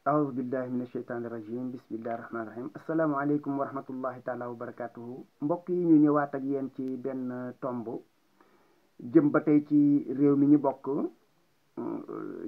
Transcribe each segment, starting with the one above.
aoudu billahi min asheytaani rajim bismillahi rahmaani rahim asalaamaaleykum wa rahmatullahi taala wa barakatuhu mbokk yi ñu ñëwaat ak yéen ci benn tomb jëm ba tey ci réew mi ñu bokk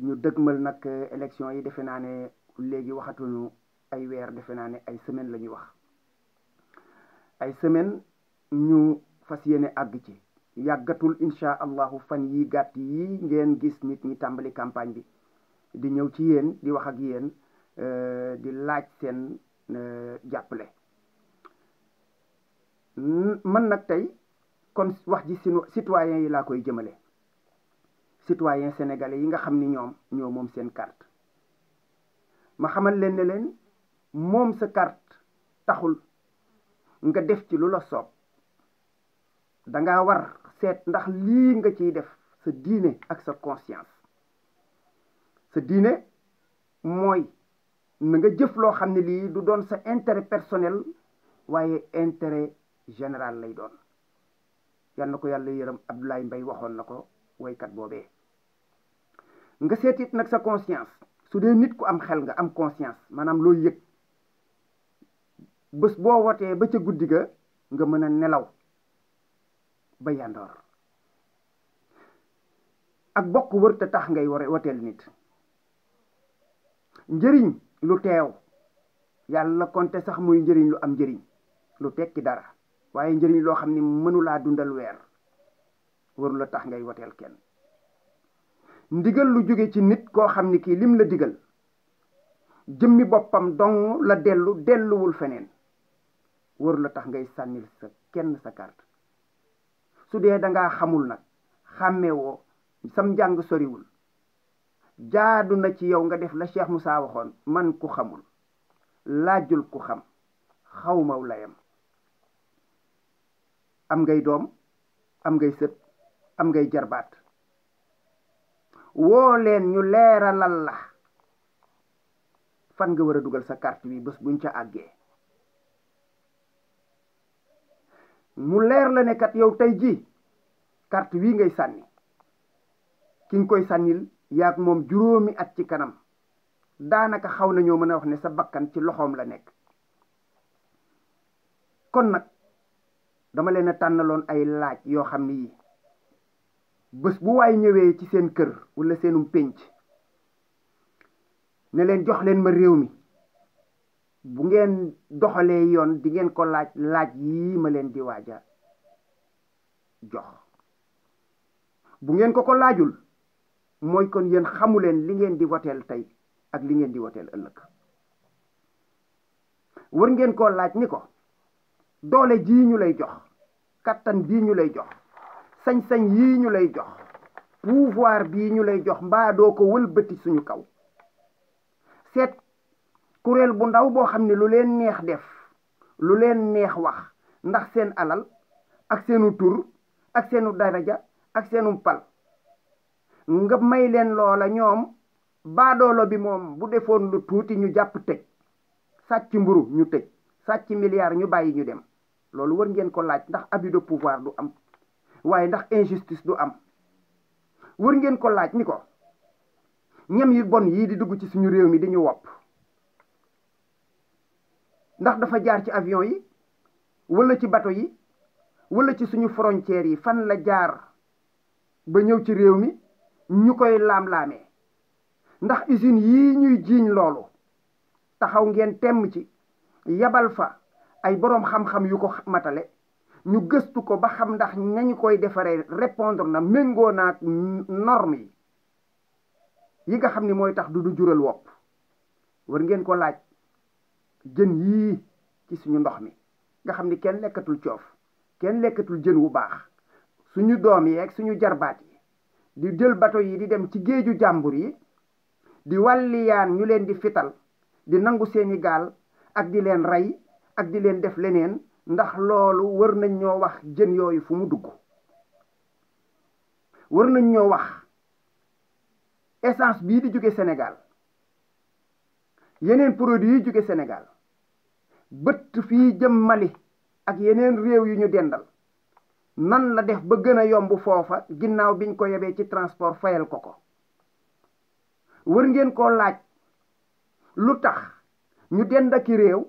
ñu dëgmal nag élection yi. defe naa ne léegi waxatuñu ay weer, defe naa ne ay semaine la ñuy wax, ay semaine ñu fas yéene àgg ci. yàggatul incha allahu, fan yi gàtt yi ngeen gis nit ñi tàmbali campagne bi di ñëw ci yéen di wax ak yéen, di laaj seen jàppale. man nag tey kon wax ji sunu citoyens yi laa koy jëmale, citoyens sénégalais yi nga xam ni ñoo moom seen carte. ma xamal leen ne leen moom sa carte taxul nga def ci lu la soob. danga war seet ndax lii nga ciy def sa diine ak sa conscience. sa diine mooy na nga jëf loo xam ne lii du doon sa intérêt personnel waaye intérêt général lay doon. yal na ko yàlla yërëm Abdoulaye Mbaye waxoon na ko, waykat boobee. nga seetit nag sa conscience. su dee nit ku am xel nga am conscience, maanaam loo yëg, bés boo wotee ba ca guddi ga nga mën a nelaw ba yandoor. ak bokk wër te tax ngay woteel nit. njëriñ lu teew yàlla konte sax muy njëriñ lu am njëriñ, lu tekki dara, waaye njëriñ loo xam ni mënulaa dundal weer, waru la tax ngay woteel kenn. ndigal lu jóge ci nit koo xam ni kii lim la digal jëmmi boppam dong la delluwul feneen, waru la tax ngay sànnil sa kenn sa carte. su dee dangaa xamul nag, xàmmewoo, sam njàng soriwul, jaadu na ci yow nga def la Cheikh Moussa waxoon, man ku xamul laajul ku xam, xawmaw layam. am ngay doom, am ngay sët, am ngay jarbaat, woo leen ñu leeralal la fan nga war a dugal sa carte bi bés buñ ca àggee. mu leer la ne kat yow tey ji carte wi ngay sànni, ki nga koy sànnil yaag moom juróomi at ci kanam, daanaka xaw nañoo mën a wax ne sa bakkan ci loxoom la nekk. kon nag dama leen a tànnaloon ay laaj yoo xam ne yii bés bu waay ñëwee ci seen kër wala seenum pénc ne leen jox leen ma réew mi, bu ngeen doxalee yoon di ngeen ko laaj yii ma leen di waaja jox. bu ngeen ko laajul mooy kon yéen xamuleen li ngeen di woteel tey ak li ngeen di woteel ëllëg. war ngeen koo laaj ni ko doole jii ñu lay jox, kattan bii ñu lay jox, sañ-sañ yii ñu lay jox, pouvoir bii ñu lay jox, mbaa doo ko wëlbati suñu kaw. seet kuréel bu ndaw boo xam ne lu leen neex def, lu leen neex wax, ndax seen alal ak seenu tur ak seenu daraja ak seenu pal, nga may leen loola. ñoom baadoolo bi moom bu defoon lu tuuti ñu jàpp tëj, sàcc mburu ñu tëj, sàcc milliard ñu bàyyi ñu dem. loolu war ngeen ko laaj, ndax abus de pouvoir du am, waaye ndax injustice du am. war ngeen ko laaj ni ko ñam yi bon yii di dugg ci suñu réew mi di ñu wopp, ndax dafa jaar ci avion yi wala ci bateau yi wala ci suñu frontières yi, fan la jaar ba ñëw ci réew mi ñu koy laam-laamee. ndax usines yii ñuy jiiñ loolu taxaw ngeen temm ci yabal fa ay boroom xam-xam yu ko matale, ñu gëstu ko ba xam ndax nañu koy defaree répondre na, méngoo naak norme yi nga xam ni mooy tax du jural wopp. war ngeen ko laaj jën yii ci suñu ndox mi nga xam ni kenn lekkatul coof, kenn lekkatul jën wu baax, suñu doom yi ak suñu jarbaat yi di jël bato yi di dem ci géeju jàmbur yi di wàlliyaan ñu leen di fital, di nangu seeni gaal ak di leen rey ak di leen def leneen. ndax loolu war nañ ñoo wax jën yooyu fu mu dugg. war nañ ñoo wax essence bii di jóge Sénégal, yeneen produit yi jóge Sénégal bëtt fii jëm Mali ak yeneen réew yu ñu dendal, nan la def ba gën a yomb foofa ginnaaw biñ ko yebee ci transport fayal ko. war ngeen koo laaj lu tax ñu dend ak réew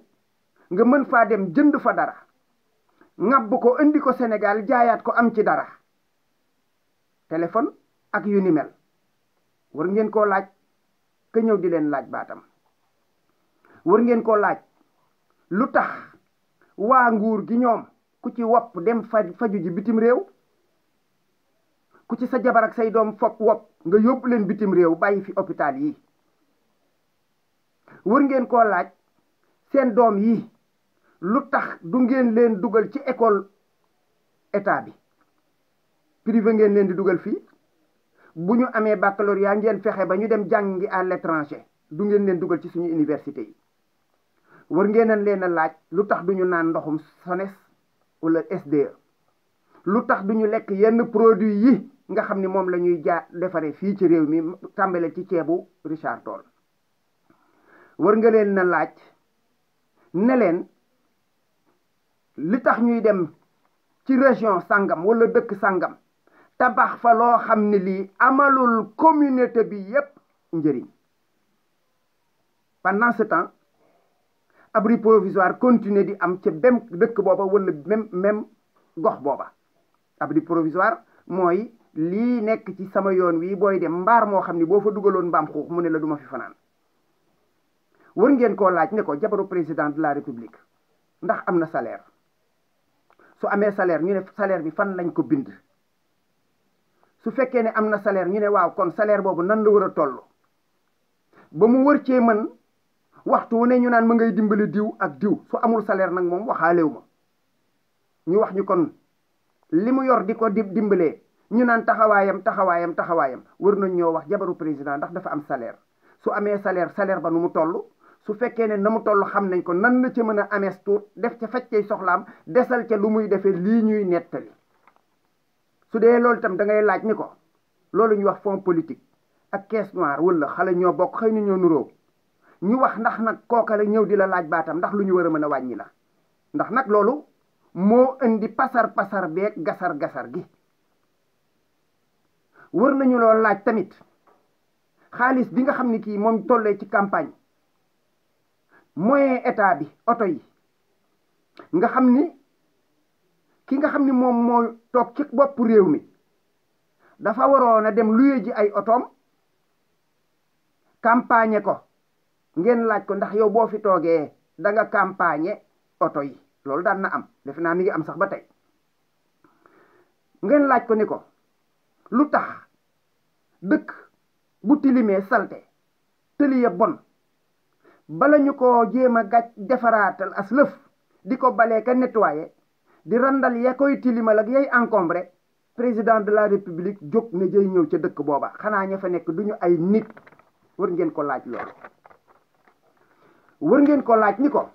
nga mën faa dem jënd fa dara ŋàbb ko indi ko Sénégal jaayaat ko am ci dara téléphone ak yu ni mel war ngeen koo laaj ka ñëw di leen laaj baatam war ngeen koo laaj lu tax waa nguur gi ñoom ku ci wopp dem faju ji bitim réew ku ci sa jabar ak say doom fopp wopp nga yóbbu leen bitim réew bàyyi fi hôpital yi war ngeen koo laaj seen doom yi lu tax du ngeen leen dugal ci école état bi privé ngeen leen di dugal fii bu ñu amee baccalauréat ngeen fexe ba ñu dem jàngi à l'étranger du ngeen leen dugal ci suñu université yi war ngeen leen a laaj lu tax du ñu naan ndoxum SONES wala SDE lu tax du ñu lekk yenn produit yi nga xam ni moom la ñuy defaree fii ci réew mi tàmbale ci ceebu Richard Toll war nga leen na laaj ne leen li tax ñuy dem ci région sangam wala dëkk sangam tabax fa loo xam ne lii amalul communauté bi yépp njëriñ pendant ce temps abri provisoire continuer di am ca même dëkk booba wala même gox booba abri provisoire mooy lii nekk ci sama yoon wi booy dem mbaar moo xam ne boo fa dugaloon mbaam xuux mu ne la duma fi fanaan war ngeen koo laaj ne ko jabaru président de la république ndax am na salaire su amee salaire ñu ne salaire bi fan lañ ko bind su fekkee ne am na salaire ñu ne waaw kon salaire boobu nan la war a toll ba mu wër cee mën waxtu wu ne ñu naan ma ngay dimbali diw ak diw su amul salaire nag moom waxaalewu ma ñu wax ñu kon li mu yor di ko dimbalee ñu naan taxawaayam wër nañ ñoo wax jabaru président ndax dafa am salaire su amee salaire ba nu mu toll su fekkee ne na mu toll xam nañ ko nan la ca mën a amees tuut def ca faccey soxlaam desal ca lu muy defee lii ñuy nettali su dee loolu itam da ngay laaj ni ko loolu ñu wax fonds politique ak caisse noire wala xale ñoo bokk xëy na ñoo nuróo ñu wax ndax nag kooka la ñëw di la laaj baatam ndax lu ñu war a mën a wàññi la ndax nag loolu moo indi pasar beeg gasar gi wër nañu loolu laaj tamit xaalis bi nga xam ni kii moom tollee ci campagne moyen état bi oto yi nga xam ni ki nga xam ni moom moo toog ci bopp réew mi dafa waroon a dem luye ji ay otoom campagne ko ngeen laaj ko ndax yow boo fi toogee da nga campagne oto yi loolu daan na am defe naa mi ngi am sax ba tey ngeen laaj ko ni ko lu tax dëkk bu tilimee salte tëli ya bon bala ñu ko jéem a gàcc defaraatal as lëf di ko balee ka nettoyer di randal ya koy tilimal ak yay encombré président de la république jóg ne jëy ñëw ca dëkk booba xanaa ña fa nekk duñu ay nit war ngeen ko laaj loolu war ngeen ko laaj ni ko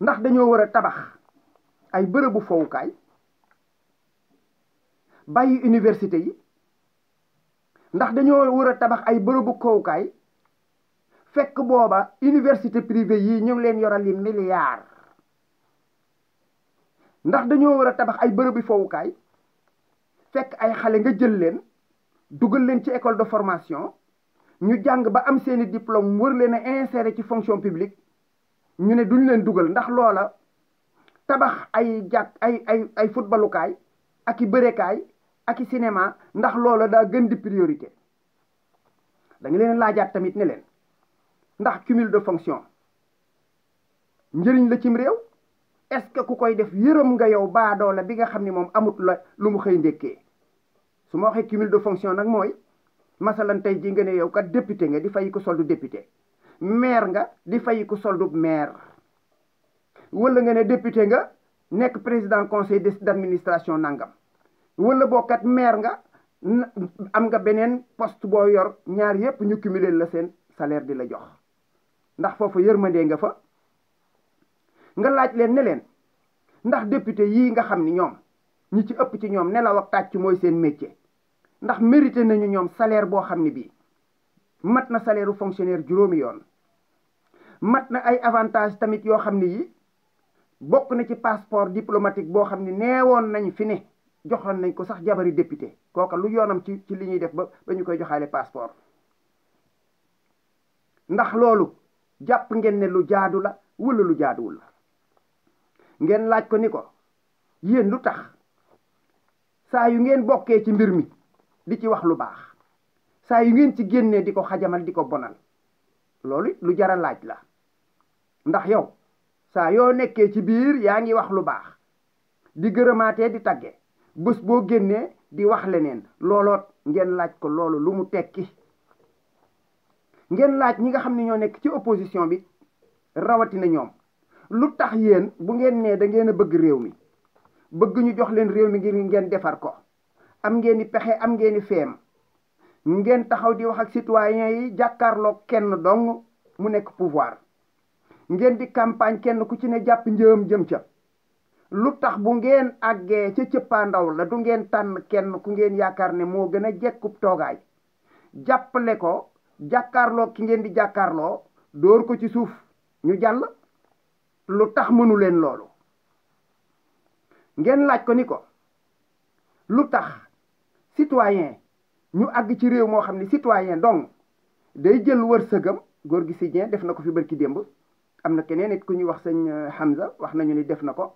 ndax dañoo war a tabax ay bërëbu fowukaay bàyyi université yi ndax dañoo war a tabax ay bërëbu kowukaay fekk booba université privée yi ñu ngi leen yoral yi milliards ndax dañoo war a tabax ay bërëbu fowukaay fekk ay xale nga jël leen dugal leen ci école de formation ñu jàng ba am seeni diplôme wër leen a insérer ci fonction publique ñu ne duñ leen dugal ndax loola tabax ay jàkk ay footballukaay ak i bërekaay ak i cinéma ndax loola daa gën di priorité da nga leen laajaat tamit ne leen ndax cumul de fonction njëriñ la cim réew est-ce que ku koy def yërëm nga yow baadoola bi nga xam ne moom amut la lu mu xëy ndékkee su ma waxee cumul de fonction nag mooy masalan tey ji nga ne yow kat député nga di fay ko soldu député maire nga di fay ko soldu maire wala nga ne député nga nekk président conseil d'administration nangam wala bokkat maire nga am nga beneen poste boo yor ñaar yépp ñu cumuler la seen salaire di la jox ndax foofu yërmandee nga fa nga laaj leen ne leen ndax député yii nga xam ni ñoom ñi ci ëpp ci ñoom nelaw ak tàcc mooy seen métier ndax mérité nañu ñoom salaire boo xam ne bii mat na salaire u fonctionnaire juróomi yoon mat na ay avantage tamit yoo xam ne yi bokk na ci passeport diplomatique boo xam ne neewoon nañ fi ne joxoon nañ ko sax jabari député kooka lu yoonam ci li ñuy def ba ñu koy joxaale passeport ndax loolu jàpp ngeen ne lu jaadu la wala lu jaaduwul la ngeen laaj ko ni ko yéen lu tax saa yu ngeen bokkee ci mbir mi di ci wax lu baax saa yu ngeen ci génnee di ko xajamal di ko bonal loolu lu jara laaj la ndax yow saa yoo nekkee ci biir yaa ngi wax lu baax di gërëmaatee di tagge bés boo génnee di wax leneen looloot ngeen laaj ko loolu lu mu tekki ngeen laaj ñi nga xam ne ñoo nekk ci opposition bi rawatina ñoom lu tax yéen bu ngeen nee da ngeen a bëgg réew mi bëgg ñu jox leen réew mi ngir ngeen defar ko am ngeen di pexe am ngeen di feem ngeen taxaw di wax ak citoyens yi jàkkaarloo kenn dong mu nekk pouvoir ngeen di campagne kenn ku ci ne jàpp njëam jëm ca lu tax bu ngeen àggee ca cëppaandaw la du ngeen tànn kenn ku ngeen yaakaar ne moo gën a jekkub toogaay jàppale ko jàkkaarloo ki ngeen di jàkkaarloo dóor ko ci suuf ñu jàll lu tax mënu leen loolu ngeen laaj ko ni ko lu tax citoyen ñu àgg ci réew moo xam ne citoyen donc day jël wërsëgam góor gi si def na ko fi barki démb am na keneen it ku ñuy wax sëñ Hamza wax nañu ni def na ko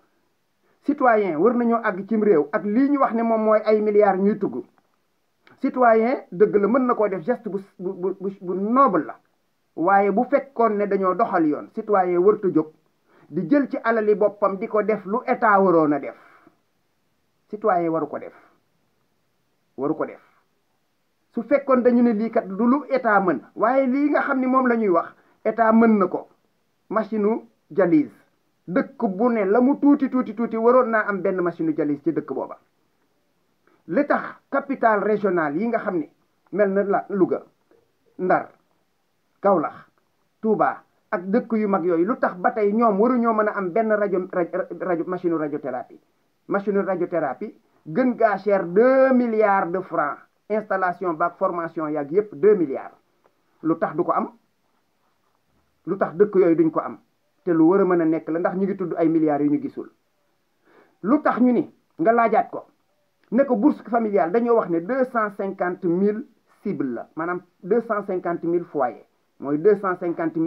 citoyen war nañoo àgg cim réew ak lii ñu wax ne moom mooy ay milliards ñuy tugg citoyen dëgg la mën na koo def geste bu noble la waaye bu fekkoon ne dañoo doxal yoon citoyen warta jóg di jël ci alali boppam di ko def lu état waroon a def citoyen waru ko def su fekkoon dañu ne lii kat du lu état mën waaye lii nga xam ni moom la ñuy wax état mën na ko machine u dialyse dëkk bu ne la mu tuuti waroon naa am benn machine u dialyse ci dëkk booba li tax capital régional yi nga xam ni mel na la Louga Ndar Kaolack Touba ak dëkk yu mag yooyu lu tax ba tey ñoom waruñoo mën a am benn rajo machine radiothérapie gën gaa cher 2 milliards de francs installation baak formation yaag yépp 2 milliards lu tax du ko am lu tax dëkk yooyu duñ ko am te lu war a mën a nekk la ndax ñu ngi tudd ay milliards yu ñu gisul lu tax ñu ni nga laajaat ko ne ko bourse familiale dañoo wax ne 250 000 cible la maanaam 250 000 foyers mooy 250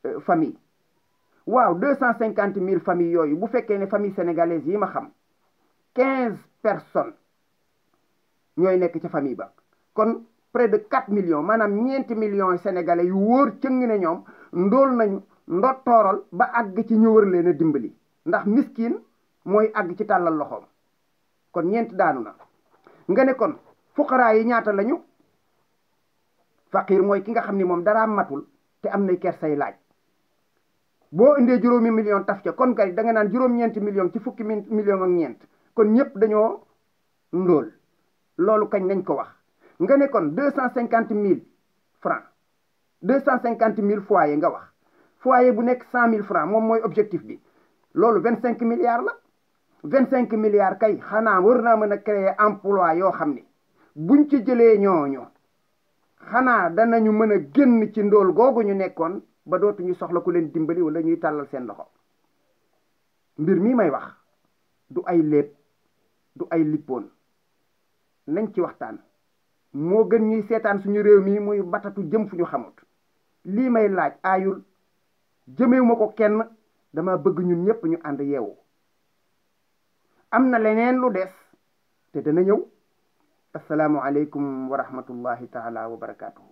000 famille waaw 250 000 famille yooyu bu fekkee ne famille sénégalaise yi ma xam 15 personnes ñooy nekk ca famille ba kon près de 4 millions maanaam 4 millions sénégalais yu wóor cëng ne ñoom ndóol nañu ndottooral ba àgg ci ñu wër leen a dimbali ndax miskin mooy àgg ci tàllal loxoom kon ñeent daanu na nga ne kon fuqaraa yi ñaata lañu faqir mooy ki nga xam ni moom dara matul te am nay kersay laaj boo indee 5 millions taf ca kon kay da nga naan 5 millions ci fukki millions ak ñeent kon ñëpp dañoo ndóol loolu kañ nañ ko wax nga ne kon 250 000 francs 250 000 foyer nga wax foyer bu nekk 100 000 francs moom mooy objectif bi loolu 25 milliards la 25 milliards kay xanaa war naa mën a créer emploi yoo xam ne buñ ci jëlee ñooñu xanaa danañu mën a génn ci ndóol googu ñu nekkoon ba dootuñu soxla ku leen dimbali wala ñuy tàllal seen loxo mbir mi may wax du ay léeb du ay lippoon nañ ci waxtaan moo gën ñuy seetaan suñu réew mi muy batatu jëm fu ñu xamut lii may laaj aayul jëmewu ma ko kenn dama bëgg ñun ñëpp ñu ànd yeewu am na leneen lu des te dana ñëw asalaamu aleykum wa rahmatullahi taala wa barakaatuhu